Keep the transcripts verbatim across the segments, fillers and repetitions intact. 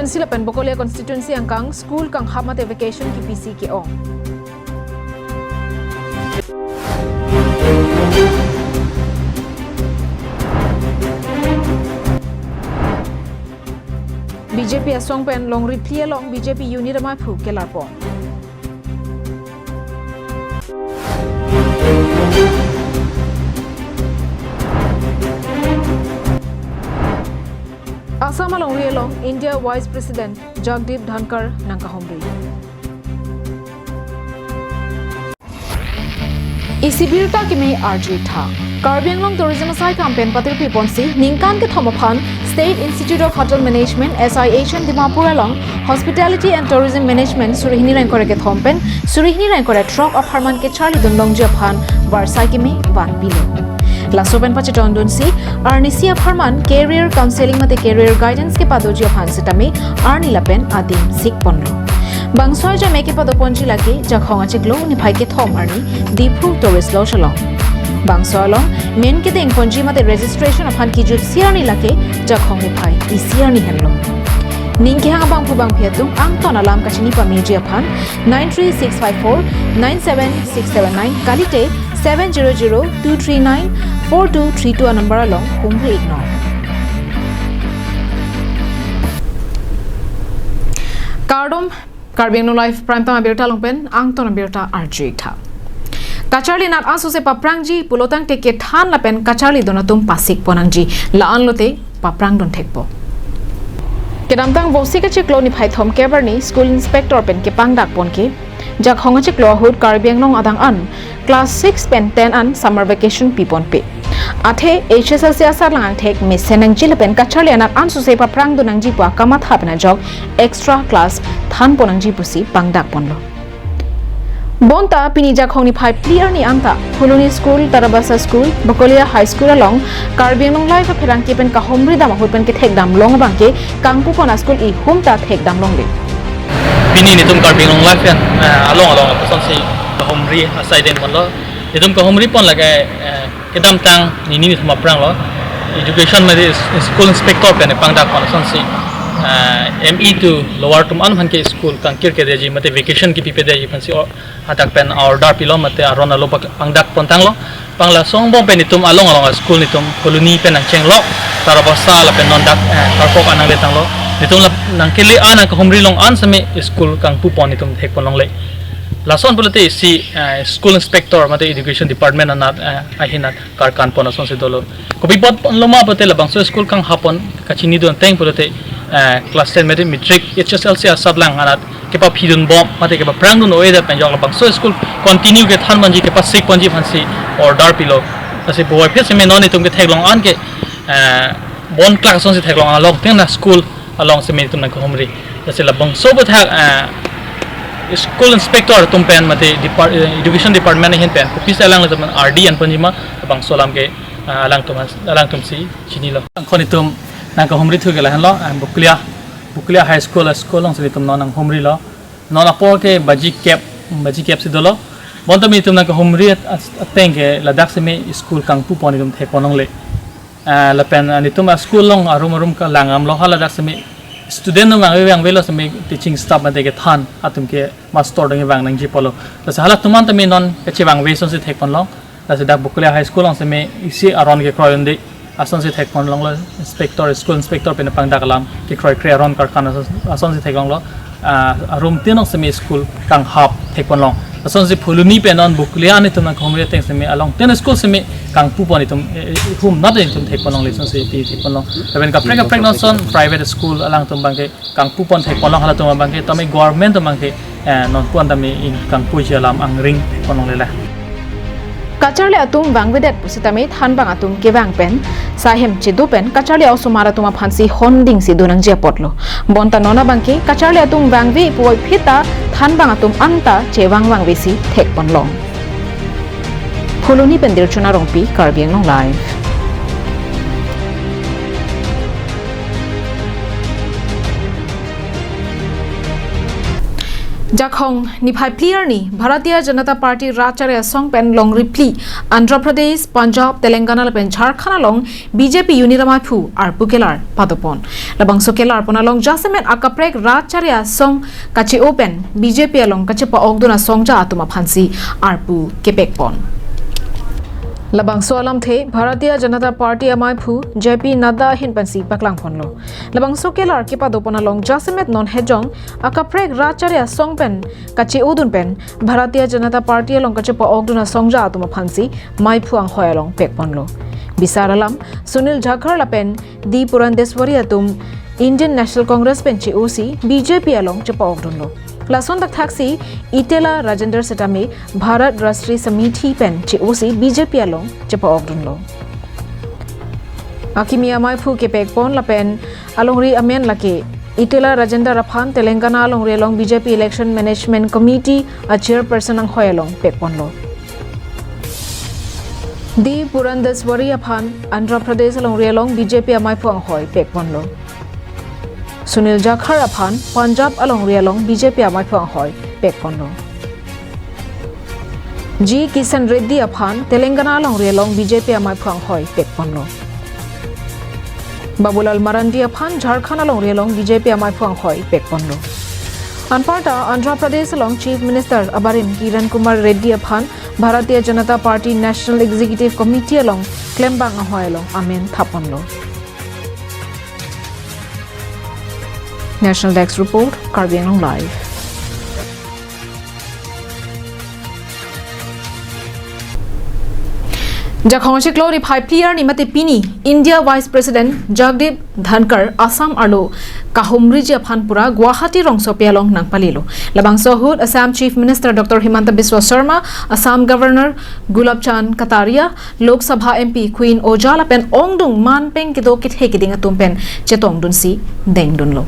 Si lapen Bokolia constituency angkang school kanghap mate vacation kepisi ke-ong. B J P asong pen longri phli along B J P unit amaiphu kelarpon. Assam alongri along India Vice President Jagdeep Dhankhar nangkahomri. Isi birta kimi arjutha. Karbi Anglong Tourism asai campaign patirpi ponsi ningkan kethom aphan State Institute of Hotel Management, S I H and Dimapur along Hospitality and Tourism Management suri hini ra ingkoi ra kethom pen suri hini ra ingkoi ra throk apharman kecharli dun longji aphan varsai kimi vanpilo. Laso pen pachetongdunsi arnisi apharman career counseling mate career guidance kepadoji aphan sitame arni lapen adim sikponlo. Bangso ajame kepadoponji lake Jakhong achiklo niphai kethom arni Diphu Tourist Lodge along. Bangso along men kedengponji mate registration aphan kijutsi arni lake Jakhong niphai isi arni henlo. Ning kehang abangphu bangphi atum angton alam kachini pameji aphan nine three six five four nine seven six seven nine kalite seven zero zero two three nine four two three two anumber along humri iknon. Kardom, Karbi Anglong Live Prime Time abirta along pen angton abirta arjutha. Kacharli anat ansose paprangji pulotangte kethan lapen kacharli dun atum pasikpon nangji, la-an lote paprang dun thekpo. Kedamtang Vosik achiklo niphai thomkep arni school inspector pen kepangdakpon ke Jakhong achiklo ahut Karbi Anglong adang an class six pen ten an summer vacation piponpe. Athe H S L C asatlang angthek mesen nangji lapen kacharli anat ansose paprang dun nangji pu akamatha pen ajok extra class thanpon nangji pusi pangdakponlo. Bonta pini Jakhong niphai phli arni anta Phuloni School, Tarabasa School, Bokolia High School along Karbi Anglong Live apherangke pen kahomri dam ahut pen kethekdam long abangke kangpupon a-school ihum ta thekdam longle. Pini netum Karbi Anglong Live pen, eh, along along apusonsi kahomri asai dengponlo. Netum kahomripon lake, eh, kedamtang nini nithum aphranglo. Education mate is-, school inspector pen pangdakpon asonsi, eh, M E to lower atum an aphan ke school kangkir kedeji mate vacation kepipedetji aphansi o-, hadak pen order pilo mate aron alo pak-, pangdakpon tanglo. Pangla songbong pen netum along along school netum Phuloni pen nangchenglo, Tarabasa lapen non dak, eh, Karpok an nangle tanglo. Netum la nangkele an nangkahomri long an seme school kangpupon netum thekpon longle. Lason pulote isi, eh, school inspector mate education department anat, eh, ahin anat karkanpon asonsi dolo. Kopi apotlo ma pulote labangso school kanghapon kachini dun ateng pulote, eh, class ten mate matric H S L C asatlang anat kepaphidunbom mate kepaprangdun o-e det pen ajok labangso school continue kethanponji kepasikponji aphansi order pilo. Lasi puvoiphit seme non netum ketheklong an ke, eh, bon class asonsi theklong along teng na school along seme netum nangkahomri. Lasi labangso aputhak, eh, school inspector atum pen mate depart-, eh, education department ahin pen kopisi alanglitum ardi anponji ma labangso alam ke, eh, alangtum, alangtumsi chinilo. Angkon netum nangkahomri thu ke lahenlo, eh, Bokolia, Bokolia High School, school alongsi netum non nanghomrilo. Non apor ke baji kep, baji kep si dolo. Bonta netum nangkahomri at-, at-, ateng ke ladak seme school kangpupon netum thekpon longle. Ah, lapen, ah, netum a-school along arum arum kelang damlo, haladak seme student atum vangve vangvelo seme teaching staff mate kethan atum ke master dong vang nangji pulo. Lasi halatum an tame non kachevangve asonsi thekpon long. Lasi dak Bokolia High School along seme isi aron kekroi un-e asonsi thekpon longlo, inspector, school inspector pen pangdak alam kekroikre aron karkan ason-, asonsi theklonglo. Ah, arum tin along seme school kanghap thekpon long. Asonsi Phuloni pen non Bokolia netum nangkahomri ateng seme along tin school seme kangpupon netum, eh, eh, humnat netum thekpon longle asonsi pi thekpon long. Lapen kaprek kaprek non ason private school alangtum abangke kangpupon thekpon long, halatum abangke tame government abangke, eh, nonpu an tame ingkangpuji alam angring thekpon longle la. Kacharli atum vangvedet pusitame thanbang atum kevang pen, sahem chedo pen kacharli a-osomar atum aphansi hondingsi do nangji apotlo. Bonta non abangke kacharli atum vangve puvoiphit ta thanbang atum anta chevang vangvesi thekpon long. Phuloni pen Dirchona Rongpi, Karbi Anglong Live. Jakhong niphai phli arni Bharatiya Janata Party Rat Chari Asong pen longri phli Andhra Pradesh, Punjab, Telangana lapen Jharkhand along B J P unit amaiphu arpu kelar padopon. Labangso kelar pon along jasemet akaprek Rat Chari Asong kache-o pen B J P along kachepa-okdun asongja atum aphansi arpu kepekpon. Labangso alamthe Bharatiya Janata Party amaiphu J P Nadda ahin pensi paklangponlo. Labangso kelar kepadopon along jasemet non hejong akaprek Rat Chari Asong pen kache-odun pen Bharatiya Janata Party along kachepa-okdun asongja atum aphansi maiphu anghoi along pekponlo. Bisar alam Sunil Jakhar lapen D Purandeswari atum Indian National Congress pen che-osi B J P along chepa-okdunlo. Lason thakthaksi Itela Rajendra setame Bharat Rashtriya Samiti pen che-osi B J P along chepa-okdunlo. Akimi amaiphu kepekpon lapen alongri amen lake Itela Rajendra aphan Telangana alongri along B J P Election Management Committee a chairperson anghoi along pekponlo. D Purandeswari aphan Andhra Pradesh alongri along B J P amaiphu anghoi pekponlo. Sunil Jakhar aphan Punjab alongri along B J P amaiphu anghoi pekponlo. G Kishan Reddy aphan Telangana alongri along B J P amaiphu anghoi pekponlo. Babulal Marandi aphan Jharkhand alongri along B J P amaiphu anghoi pekponlo. Anparta Andhra Pradesh along Chief Minister abarim Kiran Kumar Reddy aphan Bharatiya Janata Party National Executive Committee along klembang anghoi along amen thapponlo. National Desk Report, Karbi Anglong Live. Jakhong chiklo niphai phli arni mate pini India Vice President Jagdeep Dhankhar Assam arlo kahumriji aphan pura Guwahati rongsopi along nangpalilo. Labangso ahut Assam Chief Minister Doctor Himanta Biswa Sarma, Assam Governor Gulab Chand Kataria, Lok Sabha M P Khugwinang Ojha lapen ongdung manpeng kedo kethe kiding atum pen chetongdunsi dengdunlo.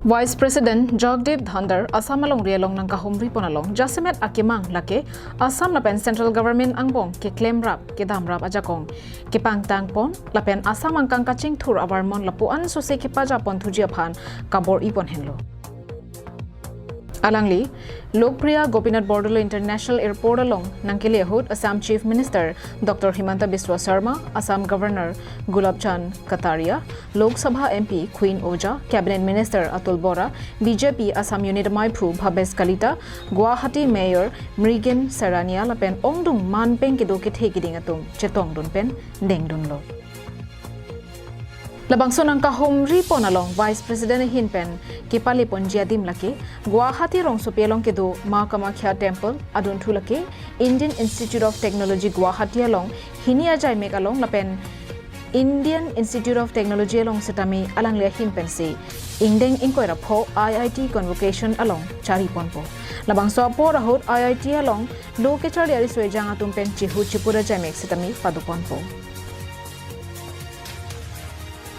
Vice President Jagdeep Dhankhar Assam alongri along nangkahumripon along jasemet akemang lake Assam lapen Central Government angbong keklemrap kedamrap ajakong kepangtangpon lapen Assam angkang kachingthur avarmon lapu-an sose kepajapon thuji aphan kabor-ipon henlo. Alangli Lokpriya Gopinath Bordoloi International Airport along nangkele ahut Assam Chief Minister Doctor Himanta Biswa Sarma, Assam Governor Gulab Chand Kataria, Lok Sabha M P Khugwinang Ojha, Cabinet Minister Atul Bora, B J P Assam Unit amaiphu Bhabesh Kalita, Guwahati Mayor Mrigen Sarania lapen ongdung manpeng kedo kethe kiding atum chetongdun pen dengdunlo. Labangso nangkahumripon along Vice President ahin pen kepaleponji adim lake Guwahati rongsopi along kedo Ma Kamakhya Temple, adunthu lake Indian Institute of Technology Guwahati along hini ajaimek along lapen Indian Institute of Technology along setame alangli ahin pensi ingdeng ingkoi ra pho I I T convocation along chariponpo. Labangso apor ahut I I T along lo kecharli ariso ejang atum pen chihu chipu ra ajaimek setame padoponpo.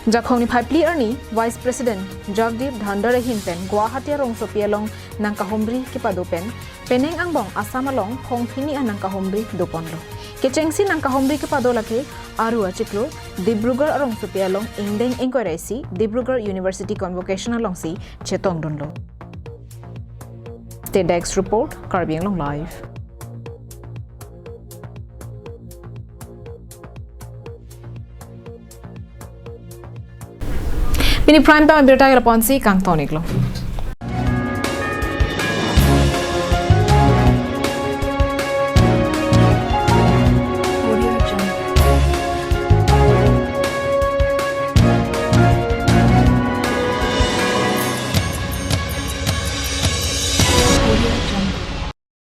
Jakhong niphai phli arni Vice President Jagdeep Dhankhar ahin pen Guwahati arongsopi along nangkahumri kepado pen penang angbong Assam along khonghini an nangkahumri doponlo. Kechengsi nangkahumri kepado lake Aru achiklo Dibrugarh arongsopi along ingdeng ingkoi ra isi Dibrugarh University Convocation alongsi chetongdunlo. State Desk Report, Karbi Anglong Live. Pini Prime Time abirta ke lapu-ansi kangton-iklo.